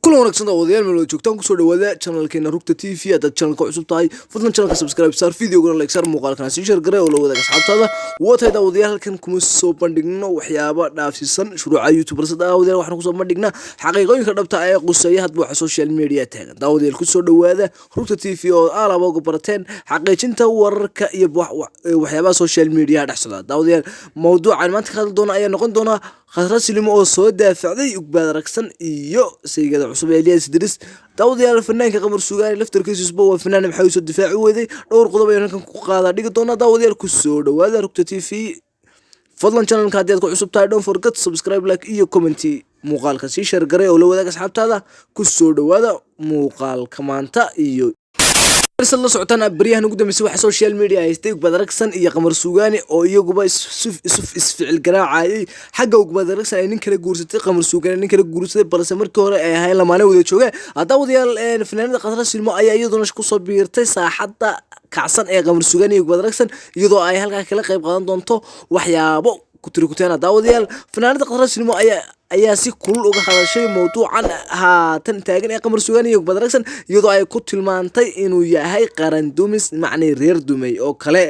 Kulan wanaagsan daawadayaal, meel wada joogtaan, kusoo dhawaada channelkeena Rugta TV. Haddaad channelka cusub tahay, fadlan channelka subscribe saar, videogana like saar, muuqaalkana sii share garee oo la wadaag asxaabtaada. Waa tahay daawadayaal, halkan kuma soo bandhigno waxyaabo dhaafsiisan shuruuca YouTube, balse daawadayaal, waxaan kusoo bandhignaa xaqiiqooyinka dhabta ah ee quseeya hadba waxa social media taagan. Daawadayaal, kusoo dhawaada Rugta TV oo aalaba uga barateen xaqiijinta wararka iyo waxyaabaha social media dhex socda. Daawadayaal, mawduucan maanta ka hadli doona ayaa noqon doona Khadra Silimo oo soo daafacday Ugbaad Aragsan iyo saygada cusub ee Elias Idris. Daawadayaal, fanaanka Qamar Sugaani laftarkiisuba waa fanaan, maxay soo difaaci weeday? Dhowr qodob ayaan halkan ku qaadaa dhigi doonaa. Daawadayaal, kusoo dhawaada Rugta TV. Fadlan channelka haddii aad ku cusub tahay, don't forget subscribe, like iyo comment, muuqaalka sii share garay oo la wadaag asxaabtaada. Kusoo dhawaada muuqaalka maanta. Iyo sad la socotaan, baryahan ugu dambeysay waxa social media haystay Ugbaad Aragsan iyo Qamar Sugaani oo iyaguba isficil garaacayay. Xagga Ugbaad Aragsan ay nin kala guursatay, Qamar Sugaani nin kala guursaday, balse markii hore ay ahayn lamaane wada joogaan. Daawadayaal, fanaanada Khadra Silmo ayaa iyaduna kusoo biirtay saaxadda kacsan ee Qamar Sugaani iyo Ugbaad Aragsan, iyadoo ay halkaa kala qayb qaadan doonto waxyaabo kutirikuteena. Daawadayaal, fanaanada Khadra Silmo ayaa si kulul uga hadashay mawduucan haatan taagan ee Qamar Sugaani iyo Ugbaad Aragsan, iyadoo ay ku tilmaantay inuu yahay qaran dumis, macnii reer dumay oo kale.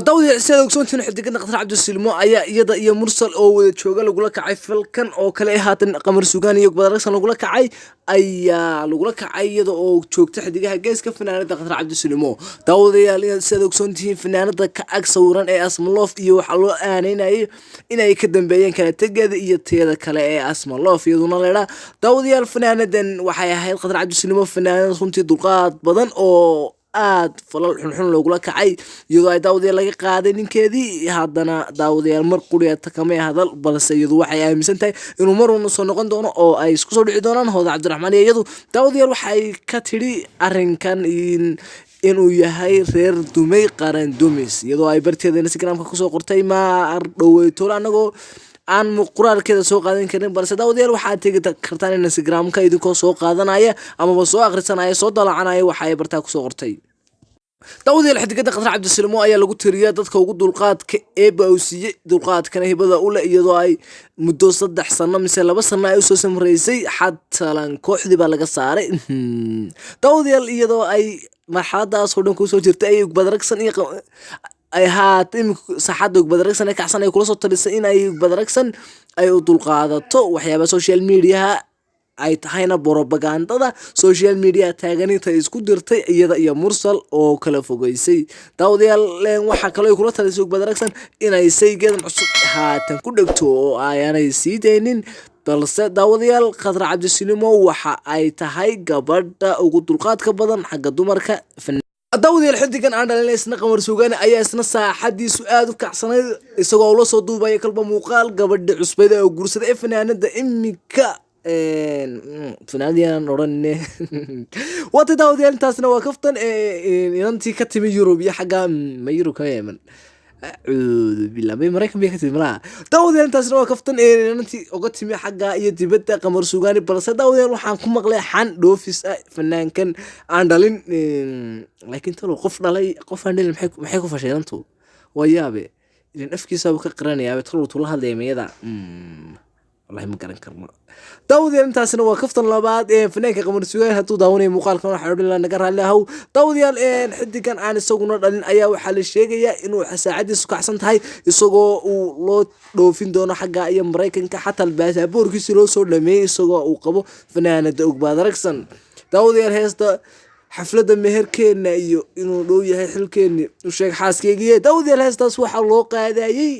Daawadayaal, sidaad ogsoontiin, xidigada Khadra Cabdisilmo ayaa iyada iyo Mursal oo wada jooga lagula kacay falkan oo kale ee haatan Qamar Sugaani iyo Ugbaad Aragsan lagula kacay ayaa lagula kacay iyada oo joogta xidigaha geeska fanaanada Khadra Cabdisilmo. Daawadayaal, sidaad ogsoontihiin, fanaanada ka ag sawiran ee Asmaloof iyo waxaa loo aaneynayay inay ka dambeeyeen kala tegeeda iyo teeda kale ee Asmaloof iyaduna leedhaa. Daawadayaal, fanaanadan waxay ahayd Khadra Cabdisilmo fanaanad runtii dulqaad badan oo aad falal xunxun loogula kacay, iyadoo ay daawadayaal laga qaaday ninkeedii. Haddana daawadayaal, mar quriyata kamay hadal, balse iyadu waxay aaminsan tahay inuu mar uun soo noqon doono oo ay isku soo dhici doonaan Hooda Cabdiraxmaan iyo iyadu. Daawadayaal, waxay ka tidhi arrinkan inuu yahay reer dumay, qaran dumis, iyadoo ay barteeda Instagramka kusoo qortay maar dhoweytool, anagoo aan qoraalkeeda soo qaadan karin, balse daawadayaal, waxaad tegi kartaan Instagramka idinkoo soo qaadanaya amaba soo akhrisanaya, soo dalacanaya waxa ay bartaa kusoo qortay. Daawadayaal, xidigada Khadra Cabdisilmo ayaa lagu tiriyaa dadka ugu dulqaadka eeba uu siiyey, dulqaadkana hibada u leh, iyadoo ay muddo 3 sano mise 2 sano ay usoo samreysay. Xatalan kooxdii baa laga saaray. Daawadayaal, iyadoo ay marxaladaas oo dhan kusoo jirtay ay Ugbaad Aragsan iyo ay haata imika saaxadda Ugbaad Aragsan ee kacsan ay kula soo talisay in ay Ugbaad Aragsan ay u dulqaadato waxyaaba social mediaha ay tahayna borobagandada social media taaganinta isku dirtay iyada iyo Mursal oo kala fogeysay. Daawadayaal, waxaa kaloo ay kula talisay Ugbaad Aragsan inay saygeedan cusub haatan ku dhegto oo aanay sii daynin. Balse daawadayaal, Khadra Cabdisilimo waxa ay tahay gabadha ugu dulqaadka badan xagga dumarka. Daawadayaal, xidigan aan dhalin isna Qamar Suugaani ayaa isna saaxadiisu aada u kacsanayd, isagoo ula soo duubaya kalba muuqaal gabadha cusbeyd ee guursaday ee fanaanada imika fanaanadiyaan odhanine. Waata daawadayaal, intaasna waa kaftan. Inantii ka timi Yurub iyo xagga ma Yurub kama yeman, acuudu billah, may Maraykan bay ka timi malaha. Daawadayaal, intaasna waa kaftan. Inantii uga timi xagga iyo dibadda Qamar Suugaani. Balse daawadayaal, waxaan ku maqlay xan dhoofis ah fanaankan aan dhalin, laakiin talow qof dhalay, qof aan dhalin maxay ku fashay inantu? Waa yaabe, ilan afkiisaaba ka qiranayaa. Talow tula hadlaya mayada? Wallahi ma garan karno. Daawadayaal, intaasina waa kaftan labaad ee fanaanka Qamar Sugaani. Hadduu daawanaya muuqaalkan, waxaa odhan lahaa naga raalli ahow. Daawadayaal, xidigan aan isaguna dhalin ayaa waxaa la sheegayaa inuu saacadiisu kacsan tahay, isagoo uu loo dhoofin doono xagga iyo Maraykanka, xataa baasaboorkiisi loo soo dhameeyey, isagoo uu qabo fanaanada Ogbaad Aragsan. Daawadayaal, heesta xafladda meherkeena iyo inuu dhow yahay xilkeeni u sheeg xaaskeygiiye. Daawadayaal, heestaas waxaa loo qaadayey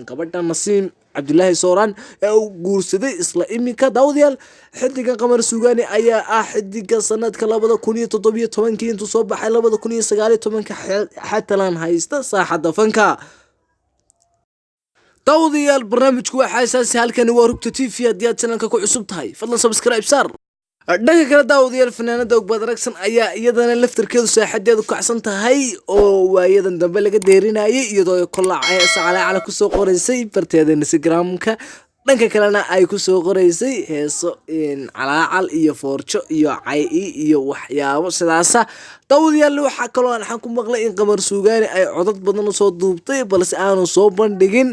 gabadha Nasiim Cabdilaahi Sooraan ee uu guursaday isla iminka. Daawadayaal, xidigan Qamar Sugaani ayaa ah xidiga sanadka 2017-kii intuu soo baxay 2019-ka xatalan haysta saaxadda fanka. Daawadayaal, barnaamijku waa xaasaasi. Halkani waa Rugta TV. Haddii aad channelka ku cusub tahay, fadlan subscribe saar. Dhanka kale daawadayaal, fanaanada Ogbaad Aragsan ayaa iyadana laftarkeedu saaxadeedu kacsan tahay oo waayadan dambe laga deerinayay, iyadoo kolaac calaacala kusoo qoraysay barteeda Instagramka. Dhanka kalena ay kusoo qoraysay heeso calaacal iyo foorjo iyo cay iyo waxyaabo sidaasa. Daawadayaal, waxaa kaloo aan xan ku maqlay in Qamar Suugaani ay codad badan usoo duubtay, balse aanu soo bandhigin,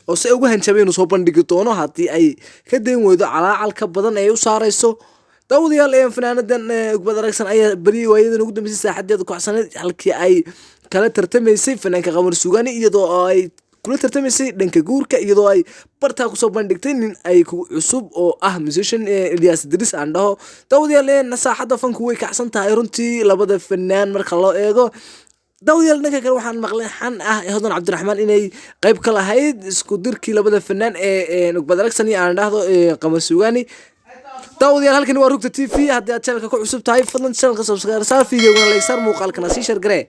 oo se ugu hanjabay inuu soo bandhigi doono haddii ay ka dayn weydo calaacalka badan ee u saarayso. Daawadayaal, fanaanadan Ugbad Aragsan ayaa beri waayadan ugu dambeysay saaxadeeda kacsaneed, halkii ay kala tartamaysay fanaanka Qamar Suugaani, iyadoo ay kula tartamaysay dhanka guurka, iyadoo ay bartaa kusoo bandhigtay nin ay ku cusub oo ah musician Elias Idris aan dhaho. Daawadayaal, saaxadda fanku way kacsan tahay runtii labada fanaan marka loo eego. Daawadayaal, dhanka kale waxaan maqlay xan ah Hodan Cabdiraxmaan inay qayb ka lahayd isku dirkii labada fanaan ee Ugbad Aragsan iyo aan dhahdo Qamar Suugaani. Daawadayaal, halkani waa Rugta TV. Haddii aad channelka ku cusub tahay, fadlan channelka subscribe saar, videogana like saar, muuqaalkana sii share garee.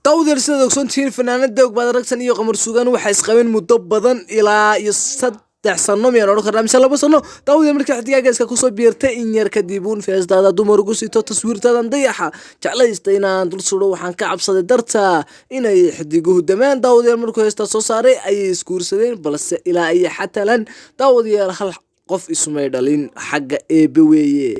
Daawadayaal, sidaad ogsoontihiin, fanaanada Ugbad Aragsan iyo Qamar Suugaani waxay isqabeen muddo badan, ilaa iyo 3 sano miyaan odhan karnaa mise 2 sano. Daawadayaal, markii xidigaaga iska kusoo biirtay in yar kadib uun, feestaada dumar ugu sito taswiirtaadan dayaxa jeclaysta inaan dul sudho, waxaan ka cabsaday darta inay xidiguhu damaan. Daawadayaal, markuu heestaa soo saaray ayay isguursadeen, balse ilaa iyo xatalan, daawadayaal, hal qof isumay dhalin, xagga eebe weeye.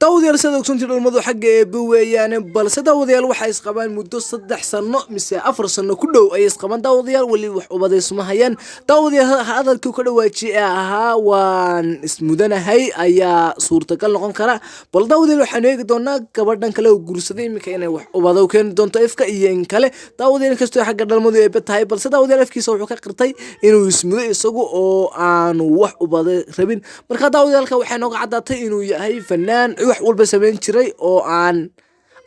Daawadayaal, sidaad ogsoontii, dhalmadu xagga eebe weeyaane, balse daawadayaal, waxay isqabaan muddo 3 sano mise 4 sano ku dhow ayay isqabaan. Daawadayaal, weli wax ubaday isma hayaan. Daawadayaal, hadalkii ka dhawaajiyay ee ahaa "waan ismudanahay" ayaa suurtagal noqon kara. Bal daawadayaal, waxaanu eegi doonaa gabadhan kale oo guursaday iminka inay wax ubada u keeni doonto ifka iyo in kale. Daawadayaal, inkastoo xagga dhalmadu eebe tahay, balse daawadayaal, afkiisa wuxuu ka qirtay inuu ismudo isagu oo aanu wax ubada rabin. Marka daawadayaalka waxay nooga caddaatay inuu yahay fanaan wax walba samayn jiray oo aan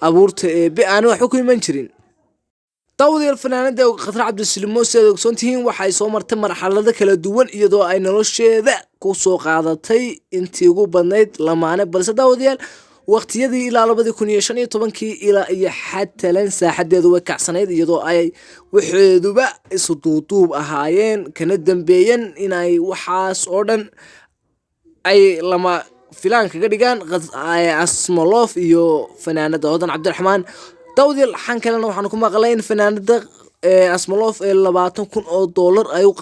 abuurta eebe aan waxba ku iman jirin. Daawadayaal, fanaanada Khadra Cabdisilimo, sidaad ogsoon tihiin, waxay soo martay marxalado kala duwan, iyadoo ay nolosheeda ku soo qaadatay intii ugu badnayd lamaane. Balse daawadayaal, waqtiyadii ilaa 2015-kii ilaa iyo xatalan saaxadeedu way kacsanayd, iyadoo ay waxeeduba isu duuduub ahaayeen, kana dambeeyeen inay waxaas oo dhan ay lama filaan kaga dhigaan Asmalof iyo fanaanada Hodan Cabdiraxmaan. Daawadayaal, xan kalena waxaanu ku maqlay in fanaanada Asmalof ee $20,000 ay u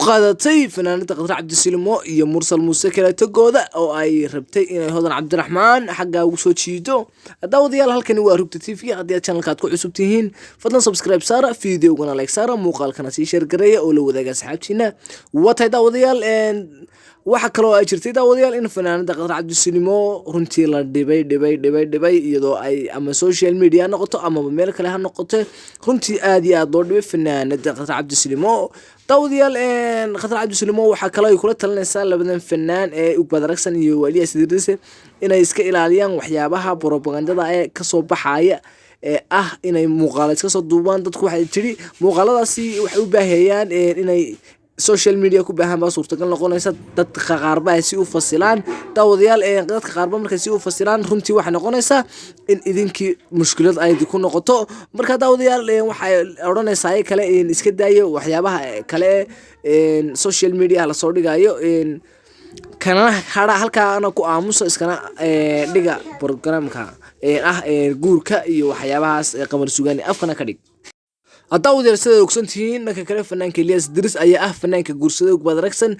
qaadatay fanaanada Khadra Cabdisilimo iyo Mursal Muuse kala tagooda, oo ay rabtay inay Hodan Cabdiraxmaan xaggaa ugu soo jiido. Daawadayaal, halkani waa Rugta TV. Haddii aad channelka aad ku cusub tihiin, fadlan subscribe saara, videogana like saara, muuqaalkana sii share gareeya oo la wadaaga asxaabtiina. Waa tahay daawadayaal, waxa kaloo ay jirtay, daawadayaal, in fanaanada Khadra Cabdisilimo runtii la dhibay, dhibay, dhibay, dhibay, iyadoo ay ama social media ha noqoto amaba meel kale ha noqoto, runtii aad iyo aad loo dhibay fanaanada Khadra Cabdisilimo. Daawadayaal, Khadra Cabdisilimo waxaa kaloo ay kula talinaysaa labadan fanaan ee Ugbad Aragsan iyo Elias Idrise inay iska ilaaliyaan waxyaabaha propagandada ee kasoo baxaya ee ah inay muuqaala iska soo duubaan. Dadku waxay tiri muuqaaladaasi waxay u baahayaan inay social media ku baahan baa suurtagal noqonaysa dadka qaarba ay si u fasilaan. Daawadayaal, dadka qaarba markay si u fasilaan, runtii waxay noqonaysaa in idinkii mushkilad ay ku noqoto. Marka daawadayaal, waxay odhanaysaa kale in iska daayo waxyaabaha kale ee social media lasoo dhigayo, kana hara halkaana ku aamusa, iskana dhiga programka ah guurka iyo waxyaabahaas Qamar Sugaani afkana ka dhig. Daawadayaal, sidaad ogsan tihiin, dhanka kale fanaanka Elias Idris ayaa ah fanaanka guursaday Ugbad Aragsan.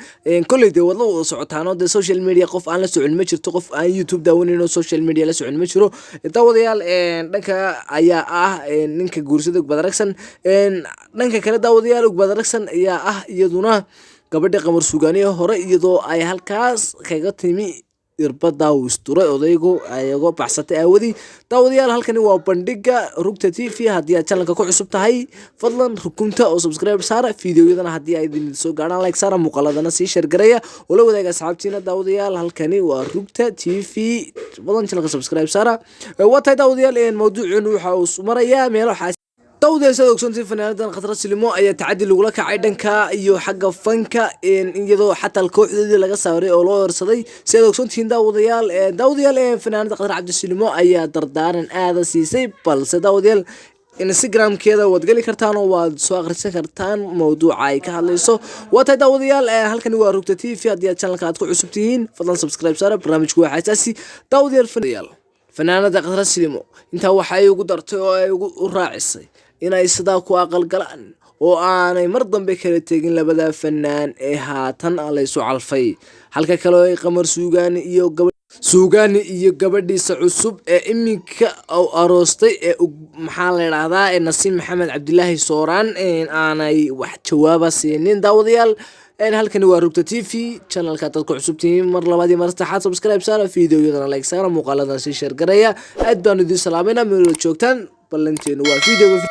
Kolley dee wadla wada socotaano, dee social media qof aan la socon ma jirto, qof aan YouTube daawaneyn oo social media la socon ma jiro. Daawadayaal, dhanka ayaa ah ninka guursaday Ugbad Aragsan. Dhanka kale, daawadayaal, Ugbad Aragsan ayaa ah iyaduna gabadha Qamar Sugaaniye hore, iyadoo ay halkaas kaga timi irbada uu isturay odaygu ayagoo baxsatay aawadii. Daawadayaal, halkani waa bandhiga Rugta TV. Haddii aad channelka ku cusub tahay, fadlan rukunta oo subscribe saara, videoyadana haddii ay idin soo gaadhaan like saara, muuqaaladana sii share gareeya oo la wadaaga asxaabtiina. Daawadayaal, halkani waa Rugta TV, fadlan channelka subscribe saara. Waa tahay daawadayaal, mawduucun waxa uu marayaa meelo xaas. Daawadayaal, sidaad ogsoontii, fanaanadan Khadra Silimo ayaa tacadi lagula kacay dhanka iyo xagga fanka, iyadoo xataa kooxdoodii laga saaray oo loo horsaday, sidaad ogsoontihiin. Daawadayaal, fanaanada Khadra Cabdisilimo ayaa dardaaran aada siisay, balse daawadayaal, Instagramkeeda waad geli kartaan oo waad soo akhrisan kartaan mawduuca ay ka hadlayso. Waa tahay daawadayaal, halkani waa Rugta TV. Haddii aad channelka aad ku cusub tihiin, fadlan subscribe saara. Barnaamijku waa xasaasi. Daawadayaal, fanaanada Khadra Silimo intaa waxay ugu dartay oo ay ugu raacisay inay sidaa ku aqalgalaan. oo aanay mar dambe kala tegin labada fanaan ee haatan laysu calfay. Halka kale oo ay Qamar Suugaani iyo Suugaani iyo gabadhiisa cusub ee iminka u aroostay ee, maxaa la idhaahdaa, ee Nasiim Maxamed Cabdilaahi Sooraan aanay wax jawaaba siinin. Daawadayaal, halkani waa Rugta TV. Channelka dadka cusub tihiin, mar labaad iyo mar saddexaad subscribe saara, videoyadana like saara, muuqaaladana sii share garaya. Aad baanu idiin salaamayna meel joogtaan. Ballanteenu waa videoga.